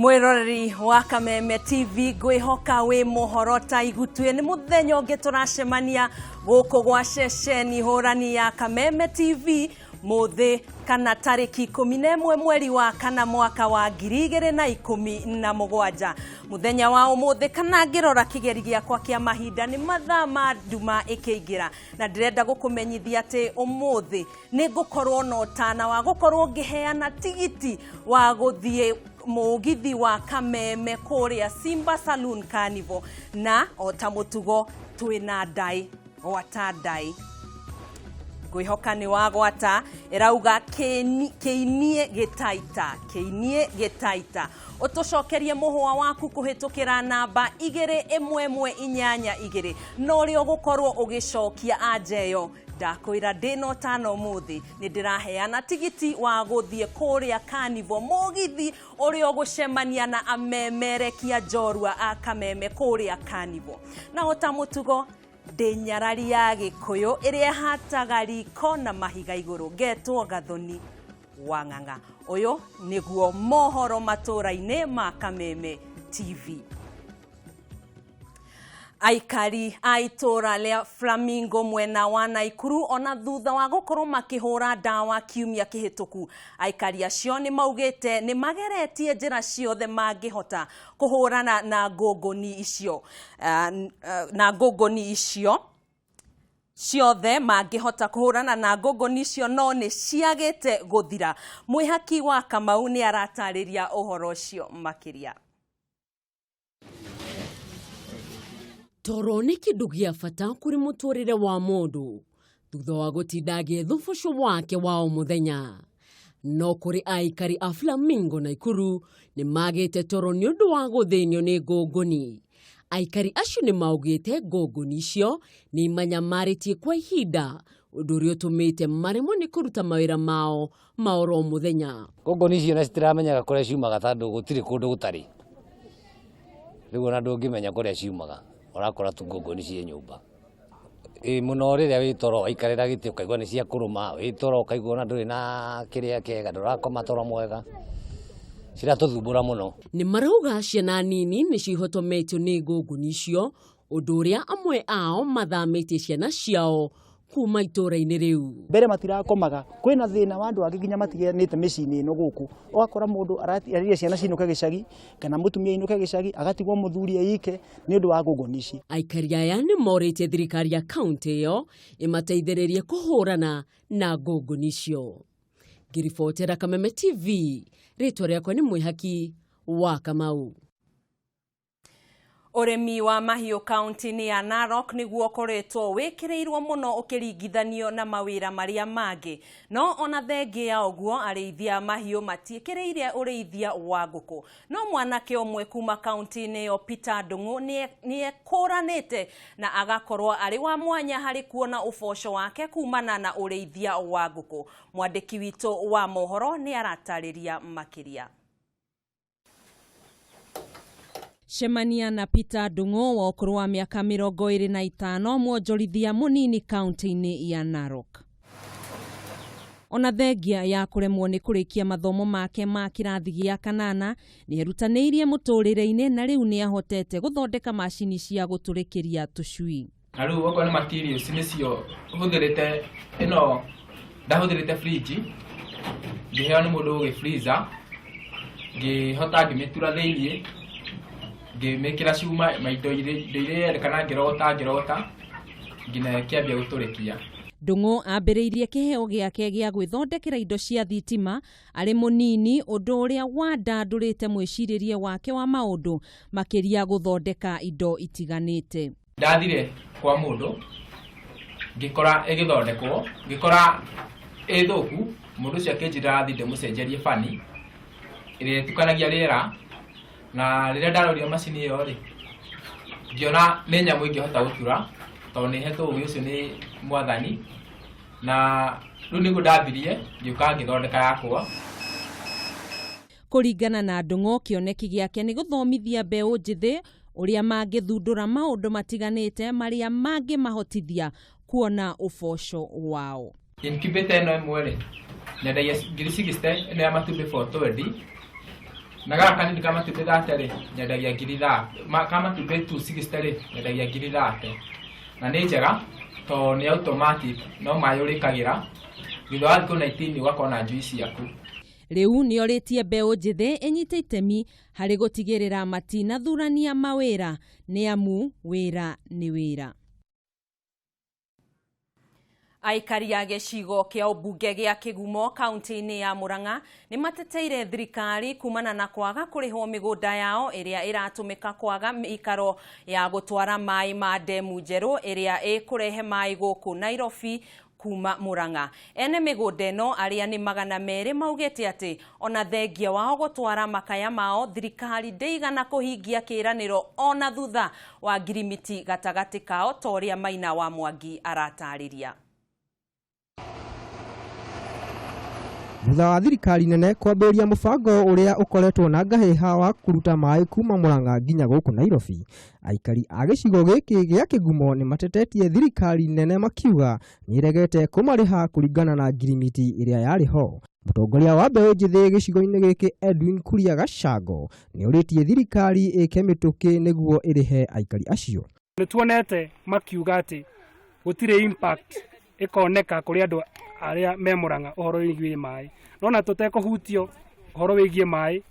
Mwiroreri wa Kameme TV, ngwihoka wi muhoro ta igutue. Ni muthenya ungi turacemania guku gwa ceceni hurani ya Kameme TV, muthi kana tariki 11 mweri wa kana mwaka wa 2017. Muthenya wa umuthi, kana ngirora kigeri giakwa kia mahinda, ni mathaa ma nduma ikiingira, na ndirenda gukumenyithia ati umuthi ni ngukorwo na ũtana wa gukorwo ngiheana tigiti wa guthie mũgithi wa Kameme kũrĩa Simba Saloon Carnival. Na o ta mũtugo twĩna ndai, gwata ndai, ngwĩhoka nĩ wagwata. Ĩrauga kĩinie gĩtaita, kĩinie gĩtaita. Ũtũcokerie mũhũa waku kũhĩtũkĩra namba 21182, na ũrĩa ũgũkorwo ũgĩcokia anja ĩyo, ndakwĩra ndĩna ũtana ũmũthĩ, nĩ ndĩraheana tigiti wa gũthiĩ kũrĩa Carnival, mũgithi ũrĩa ũgũcemania na amemerekia njorua a Kameme kũrĩa Carnival. Na o ta mũtugo ndĩ nyarari ya Gĩkũyũ ĩrĩa ĩhataga riko na mahiga igũrũ, ngetwo Gathoni wa Ng'ang'a. Ũyũ nĩguo mohoro matũũra-inĩ ma Kameme TV. Aikari a itũũra rĩa Flamingo mwena wa Naikuru, ona thutha wa gũkorwo makĩhũra ndawa kiumia kĩhĩtũku, aikari acio nĩ maugĩte nĩ mageretie njĩra ciothe mangĩhota kũhũrana na ngũngũni icio, na ngũngũni icio ciothe mangĩhota kũhũrana na ngũngũni icio, no nĩ ciagĩte gũthira. Mwĩhaki wa Kamau nĩ aratarĩria ũhoro ũcio makĩria. Toro nĩ kĩndũ gĩa bata kũrĩ mũtũrĩre wa mũndũ thutha wa gũtinda agĩetha ũboco wake wa o mũthenya. No kũrĩ aikari a Flamingo Naikuru nĩ magĩte toro nĩ ũndũ wa gũthĩnio nĩ ngũngũni. Aikari acio nĩ maugĩte ngũngũni icio nĩ imanyamarĩtie kwa ihinda, ũndũ ũrĩa ũtũmĩte maremwo nĩ kũruta mawĩra mao ma oro mũthenya. Ngũngũni icio na citiramenyaga kũrĩa ciumaga, tondũ gũtirĩ kũndũ gũtarĩ. Rĩu ona ndũngĩmenya kũrĩa ciumaga, ũrakora tu ngũngũni ciĩ nyũmba. Ĩ mũno rĩrĩa wĩ toro waikarĩra gĩtĩ ũkaigua nĩ cia kũrũma, wĩ toro ũkaigua ona ndũrĩ na kĩrĩa kĩega, ndũrakoma toro mwega, ciratũthumbũra mũno. Nĩ marauga ciana nini nĩ cihotometio nĩ ngũngũni icio, ũndũ ũrĩa amwe ao mathamĩtie ciana ciao kuma itũũra-inĩ rĩu. Mbere matirakomaga, kwĩna thĩna wa andũ angĩ nginya matiganĩte mĩciĩ-inĩ ĩno gũkũ, ũgakora mũndũ ararĩria ciana cinũke gĩcagi kana mũtumia ainũke gĩcagi, agatigwo mũthuri eike nĩ ũndũ wa ngũngũni ici. Aikari aya nĩ morĩtie thirikari ya kaunti ĩyo ĩmateithĩrĩrie kũhũrana na ngũngũni icio. Ngĩribotera Kameme TV, rĩtwa rĩakwa nĩ Mwĩhaki wa Kamau. Ũrĩmi wa mahiũ kaunti-inĩ ya Narok nĩguo ũkoretwo wĩkĩrĩirwo mũno ũkĩringithanio na mawĩra marĩa mangĩ. No ona thengia ya ũguo, arĩithia a mahiũ matiĩkĩrĩire ũrĩithia wa ngũkũ. No mwanake ũmwe kuma kaunti-inĩ ĩyo, Peter Ndung'u, nĩ ekũranĩte na agakorwo arĩ wa mwanya harĩ kuona ũboco wake kumana na ũrĩithia wa ngũkũ. Mwandĩki witũ wa mohoro nĩ aratarĩria makĩria. Cemania na Peter Ndung'u wa ũkũrũ wa mĩaka 25, mwonjorithia mũnini kaunti-inĩ ya Narok. Ona thengia ya kũremwo nĩ kũrĩkia mathomo make ma kĩrathi gĩa kanana, nĩ erutanĩirie mũtũrĩre-inĩ na rĩu nĩ ahotete gũthondeka macini cia gũtũrĩkĩria tũcui. Na rĩu okorwo nĩ materials nĩcio hũthĩrĩte, ĩno ndahũthĩrĩte fridge, ngĩheo nĩ mũndũ ũgĩ freezer, ngĩhota ngĩmĩtura thĩiniĩ, ngĩmĩkĩra cuma ma indo iria irendekana, ngĩrogota ngĩrogota nginya ĩkĩambia gũtũrĩkia. Ndung'u ambĩrĩirie kĩheo gĩake gĩa gwĩthondekera indo cia thitima arĩ mũnini, ũndũ ũrĩa wandandũrĩte mwĩcirĩrie wake wa maũndũ, makĩria gũthondeka indo itiganĩte. Ndathire kwa mũndũ ngĩkora ĩgĩthondekwo, ngĩkora ĩ thũku. Mũndũ ũcio akĩnjĩra thiĩ ndĩmũcenjerie bani ĩrĩa ĩtukanagia rĩera. Na rĩrĩa ndarorire macini ĩyo rĩ, ngĩona nĩ nyamũ ingĩhota gũtura, tondũ nĩ hetwo ũgĩ ũcio nĩ Mwathani. Na rĩu nĩguo ndambirie, ngĩũka ngĩthondeka yakwa. Kũringana na Ndung'u, kĩoneki gĩake nĩ gũthomithia mbeũ njĩthĩ ũrĩa mangĩthundũra maũndũ matiganĩte marĩa mangĩmahotithia kuona ũboco wao. Incubator ĩno ĩmwe rĩ, nyendagia 60,000, ĩno ya matumbĩ 420. Na gaka kanini ka matumbĩ 30 rĩ, nyendagia ngiri ka matumbĩ 260 rĩ, nyendagia ngiri 30. Na nĩ njega tondũ nĩ automatic, no maĩ ũrĩkagĩra thutha wa thikũ 19 ũgakorwo na juice yaku. Rĩu nĩorĩtie mbeũ njĩthĩ ĩnyite itemi harĩ gũtigĩrĩra matinathurania mawĩra nĩ amu wĩra nĩ wĩra. Aikari a gĩcigo kĩa ũmbunge gĩa Kĩgumo kaunti-inĩ ya Murang'a nĩ mateteire thirikari kumana na kwaga kũrĩhwo mĩgũnda yao ĩrĩa ĩratũmĩka kwaga mĩikaro ya gũtwara maĩ ma ndemu njerũ ĩrĩa ĩkũrehe maĩ gũkũ Nairobi kuma Murang'a. Ene mĩgũnda ĩno arĩa nĩ 200 maugĩte atĩ ona thengia wao gũtwara makaya mao thirikari ndĩigana kũhingia kĩĩranĩro ona thutha wa ngirimiti gatagatĩ kao ta ũrĩa Maina wa Mwangi aratarĩria. Thutha wa thirikari nene kwambĩrĩria mũbango ũrĩa ũkoretwo na ngahĩha wa kũruta maĩ kuma Murang'a nginya gũkũ Nairobi, aikari a gĩcigo gĩkĩ gĩa Kĩgumo nĩ matetetie thirikari nene makiuga nĩ ĩregete kũmarĩha kũringana na ngirimiti ĩrĩa yarĩ ho. Mũtongoria wa mbeũ njĩthĩ gĩcigo-inĩ gĩkĩ Edwin Kuria Gacango nĩ orĩtie thirikari ĩke mĩtũkĩ nĩguo ĩrĩhe aikari acio. Nĩ tuonete makiuga atĩ gũtirĩ impact ĩkoneka kũrĩ andũ arĩa me Murang'a ũhoro wĩgiĩ maĩ, no na tũtekũhutio ũhoro wĩgiĩ maĩ,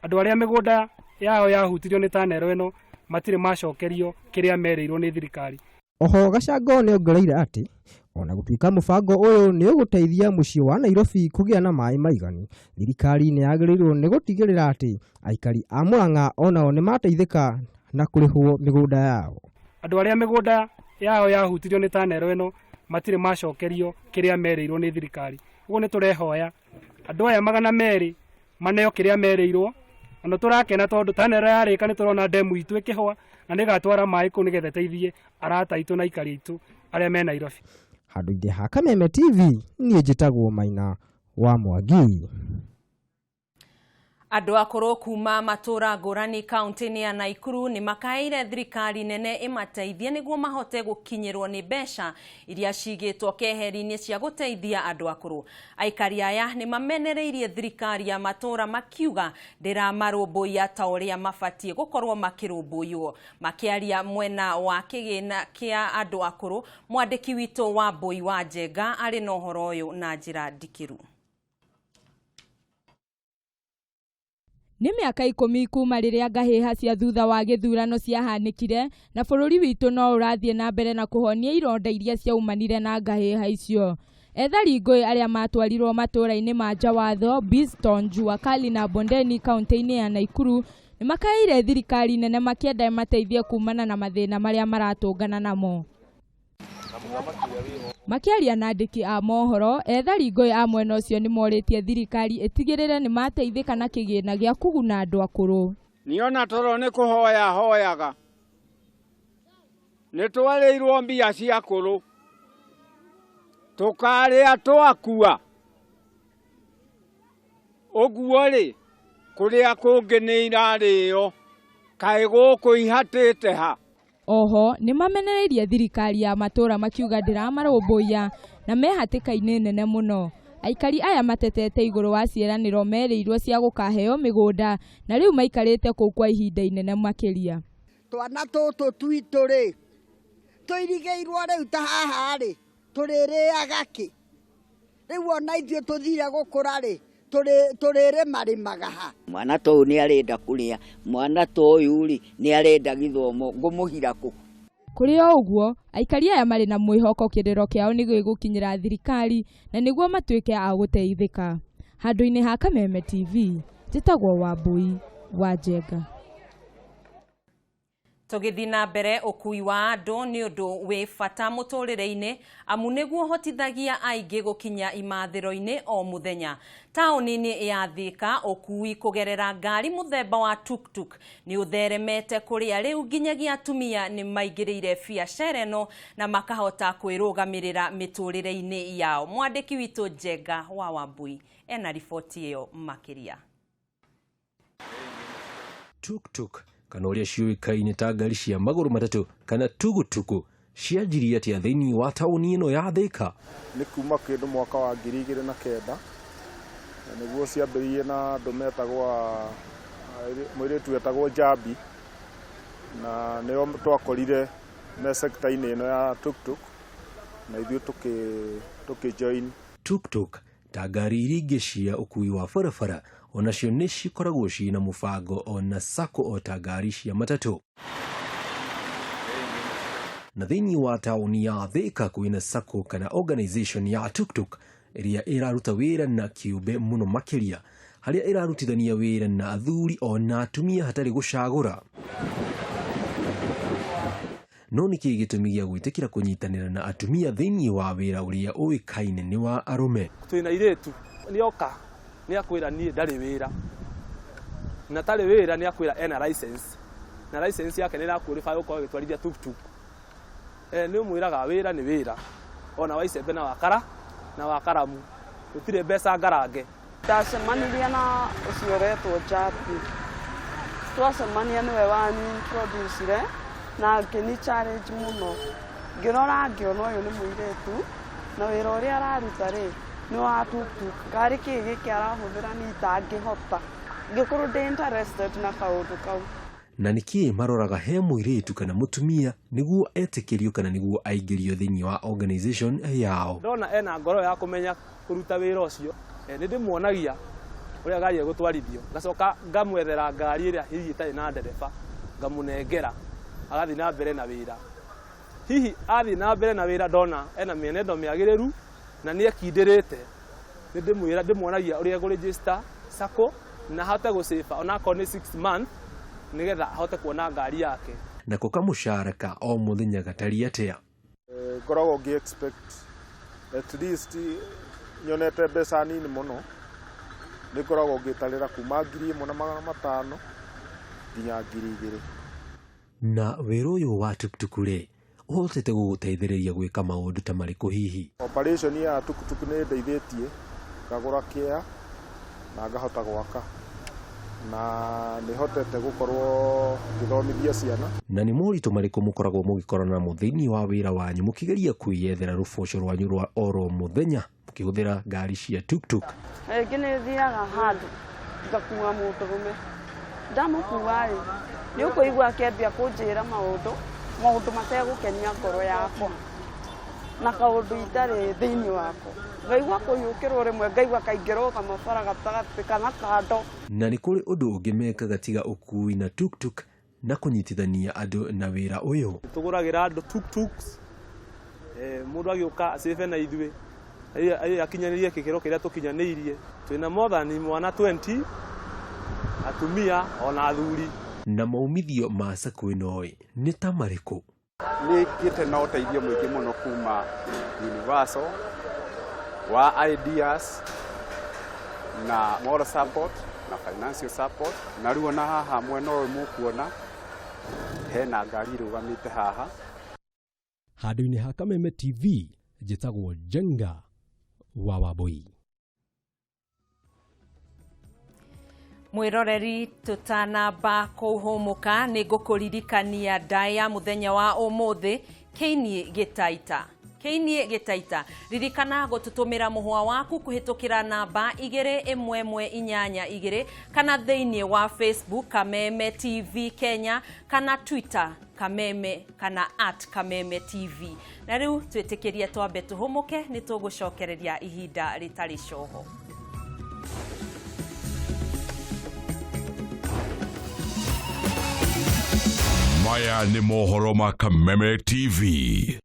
andũ arĩa mĩgũnda yao yahutirio nĩ tanero ĩno matirĩ macokerio kĩrĩa merĩirwo nĩ thirikari. Oho Gacango nĩ ongereire atĩ ona gũtuĩka mũbango ũyũ nĩ ũgũteithia mũciĩ wa Nairobi kũgĩa na maĩ maiganu, thirikari nĩ yagĩrĩirwo nĩ gũtigĩrĩra atĩ aikari a Murang'a onao nĩ mateithĩka na kũrĩhwo mĩgũnda yao. Andũ arĩa mĩgũnda yao yahutirio nĩ tanero ĩno matirĩ macokerio kĩrĩa merĩirwo nĩ thirikari. Ũguo nĩ tũrehoya andũ aya 200 maneo kĩrĩa merĩirwo, na nĩ tũrakena tondũ tanero yarĩka nĩ tũrona ndemu itũ ĩkĩhũa na nĩ ĩgatwara maĩ kũu nĩgetha ĩteithie arata aitũ na aikari aitũ arĩa me Nairobi. Handũ-inĩ ha Kameme TV, niĩ njĩtagwo Maina wa Mwangi. Andũ akũrũ kuma matũra ngũrani kaunti-inĩ ya Naikuru nĩ makaĩire thirikari nene ĩmateithie nĩguo mahote gũkinyĩrwo nĩ mbeca iria cigĩtwo keheri-inĩ cia gũteithia andũ akũrũ. Aikari aya nĩ mamenereirie thirikari ya matũra makiuga ndĩramarũmbũiya ta ũrĩa mabatiĩ gũkorwo makĩrũmbũiywo. Makĩaria mwena wa kĩgĩna kĩa andũ akũrũ, mwandĩki witũ wa Mbũi wa Njenga arĩ na ũhoro ũyũ na njĩra ndikĩru. Nĩ mĩaka 10 kuma rĩrĩa ngahĩha cia thutha wa gĩthurano ciahanĩkire na bũrũri witũ no ũrathiĩ na mbere na kũhonia ironda iria ciaumanire na ngahĩha icio. Ethari ngũĩ arĩa matwarirwo matũũra-inĩ ma Njawatho, Biston, Jua Kali na Bondeni kaunti-inĩ ya Naikuru nĩ makaĩire thirikari nene makĩenda ĩmateithie kumana na mathĩna marĩa maratũngana namo. Makĩaria na andĩki a mohoro, ethari ngũĩ a mwena ũcio nĩ morĩtie thirikari ĩtigĩrĩre nĩ mateithĩka na kĩgĩna gĩa kũguna andũ akũrũ. Niona toro nĩ kũhoya hoyaga, nĩ twarĩirwo mbia cia akũrũ, tũkarĩa twakua. Ũguo rĩ, kũrĩa kũngĩ nĩ irarĩo, kaĩ gũkũ ihatĩte ha? Oho nĩ mamenereirie thirikari ya matũra makiuga ndĩramarũmbũiya na me hatĩka-inĩ nene mũno. Aikari aya matetete igũrũ wa ciĩranĩro merĩirwo cia gũkaheo mĩgũnda na rĩu maikarĩte kũu kwa ihinda inene makĩria. Twana tũtũ twitũ rĩ, tũirigĩirwo rĩu ta haha rĩ, tũrĩrĩaga kĩ? Rĩu ona ithuĩ tũthire gũkũra rĩ, tũrĩrĩmarĩmaga ha? Mwana ta ũyũ nĩ arenda kũrĩa, mwana ta ũyũ rĩ nĩ arenda gĩthomo, ngũmũhira kũ? Kũrĩ o ũguo, aikari aya marĩ na mwĩhoko kĩrĩro kĩao nĩ gĩgũkinyĩra thirikari na nĩguo matuĩke a gũteithĩka. Handũ-inĩ ha Kameme TV, njĩtagwo Wambui wa Njenga. Tũgĩthiĩ na mbere, ũkui wa andũ nĩ ũndũ wĩ bata mũtũrĩre-inĩ amu nĩguo ũhotithagia aingĩ gũkinya imathĩro-inĩ o mũthenya. Taũni-inĩ ya Thika, ũkui kũgerera ngari mũthemba wa tuk-tuk nĩ ũtheremete kũrĩa rĩu nginyagia atumia nĩ maingĩrĩire biacara ĩno na makahota kwĩrũgamĩrĩra mĩtũrĩre-inĩ yao. Mwandĩki witũ Njenga wa Wambui ena riboti ĩyo makĩria. Tuk-tuk kana ũrĩa ciũĩkaine ta ngari cia magũrũ matatũ kana tugutugu cianjirie atĩa thĩinĩ wa taũni ĩno ya Thika? Nĩ kuma kĩndũ mwaka wa 2009, na nĩguo ciambĩrĩirie na andũ metagwo Mũirĩtu wetagwo Jambi, na nĩo twakorire me sector-inĩ ĩno ya tuktuk, na ithuĩ tũkĩ join. Tuktuk ta ngari iria ingĩ cia ũkui wa barabara onacio nĩ cikoragwo ciĩna mũbango ona sacco o ta ngari cia matatũ. Na thĩinĩ wa taũni ya Thika kwĩna sacco kana organization ya tuktuk ĩrĩa ĩraruta wĩra na kĩũmbe mũno makĩria, harĩa ĩrarutithania wĩra na athuri ona atumia hatarĩ gũcagũra. No nĩkĩĩ gĩtũmi gĩa gwĩtĩkĩra kũnyitanĩra na atumia thĩinĩ wa wĩra ũrĩa ũĩkaine nĩ wa arũme? Twĩna airĩtu nĩoka nĩakwĩra niĩ ndarĩ wĩra, na tarĩ wĩra nĩakwĩra ena license, na license yake nĩ ĩraqualify gũkorwo ĩgĩtwarithia tuktuk. Nĩ ũmwĩraga wĩra nĩ wĩra, ona wa icembe na wakara na wa karamu, gũtirĩ mbeca ngarange. Ndacemanirie na ũcio ũretwo Jambi, twacemania nĩwe wani introduce na ngĩni challenge mũno, ngĩrora ngĩona ũyũ nĩ mũirĩtu na wĩra ũrĩa araruta rĩ nĩ wa tuktuk, karĩ kĩ gĩkĩ arahũthĩra niĩ itangĩhota, ngĩkorwo ndĩ interested na kaũndũ kau. Na nĩkĩĩ maroraga he mũirĩtu kana mũtumia nĩguo etĩkĩrio kana nĩguo aingĩrio thĩinĩ wa organization yao? Ndona ena ngoro ya kũmenya kũruta wĩra ũcio, nĩ ndĩmuonagia ũrĩa ngari ĩgũtwarithio, ngacoka ngamwethera ngari ĩrĩa hihi ĩtarĩ na ndereba, ngamũnengera agathiĩ na mbere na wĩra. Hihi athiĩ na mbere na wĩra ndona ena mĩenendo mĩagĩrĩru na nĩ ekindĩrĩte, nĩ ndĩmwĩra ndĩmuonagia ũrĩa egũ-register sacco na ahote gũcĩba onakorwo nĩ 6 months nĩgetha ahote kuona ngari yake. Nako kamũcara ka o mũthenya gatariĩ atĩa? Ngoragwo ngĩ expect at least nyonete mbeca nini mũno, nĩ ngoragwo ngĩtarĩra kuma 1500 nginya 2000. Na wĩra ũyũ wa tuktuk rĩ, ũhotete gũgũteithĩrĩria gwĩka maũndũ ta marĩkũ hihi? Operation ya tuktuk nĩ ĩndeithĩtie ngagũra kĩa na ngahota gwaka, na nĩ hotete gũkorwo ngĩthomithia ciana. Na nĩ moritũ marĩkũ mũkoragwo mũgĩkorana namo thĩinĩ wa wĩra wanyu mũkĩgeria kwĩyethera rũboco rwanyu rwa oro mũthenya mũkĩhũthĩra ngari cia tuktuk? Rĩngĩ nĩ thiaga handũ ngakua mũndũrũme, ndamũkua rĩ nĩ ũkũigua akĩambia kũnjĩra maũndũ mategũkenia ngoro yakwa na kaũndũ itarĩ thĩinĩ wakwa, ngaigua kũhiũkĩrwo rĩmwe, ngaigua kaingĩrũgama bara gatagatĩ kana kando. Na nĩ kũrĩ ũndũ ũngĩ mekaga tiga ũkui na tuktuk na kũnyitithania andũ na wĩra ũyũ? Tũgũragĩra andũ tuktuks, mũndũ agĩũka acĩbe na ithuĩ akinyanĩrie gĩkĩro kĩrĩa tũkinyanĩirie. Twĩna more than mwana 20 atumia ona athuri. Na maumithio ma sacco ĩno nĩ ta marĩkũ? Nĩ ngĩte na ũteithio mũingĩ mũno kuma Universal wa ideas na moral support na financial support, na rĩu ona haha mwena ũyũ mũkuona hena ngari ĩrũgamĩte haha. Handũ-inĩ ha Kameme TV njĩtagwo Njenga wa Wambui. Mwiroreri tutanamba kũhũmũka nĩ ngũkũririkania ndaĩ ya mũthenya wa ũmũthĩ kĩini gĩtaita. Kĩini gĩtaita, ririkana gũtũtũmĩra mũhũa waku kũhĩtũkĩra namba 21182 kana thĩinĩ wa Facebook Kameme TV Kenya kana Twitter Kameme kana @Kameme TV. Na rĩu twĩtĩkĩrie twambe tũhũmũke, nĩ tũgũcokereria ihinda rĩtarĩ coho. Maya nĩ mohoro ma Kameme TV.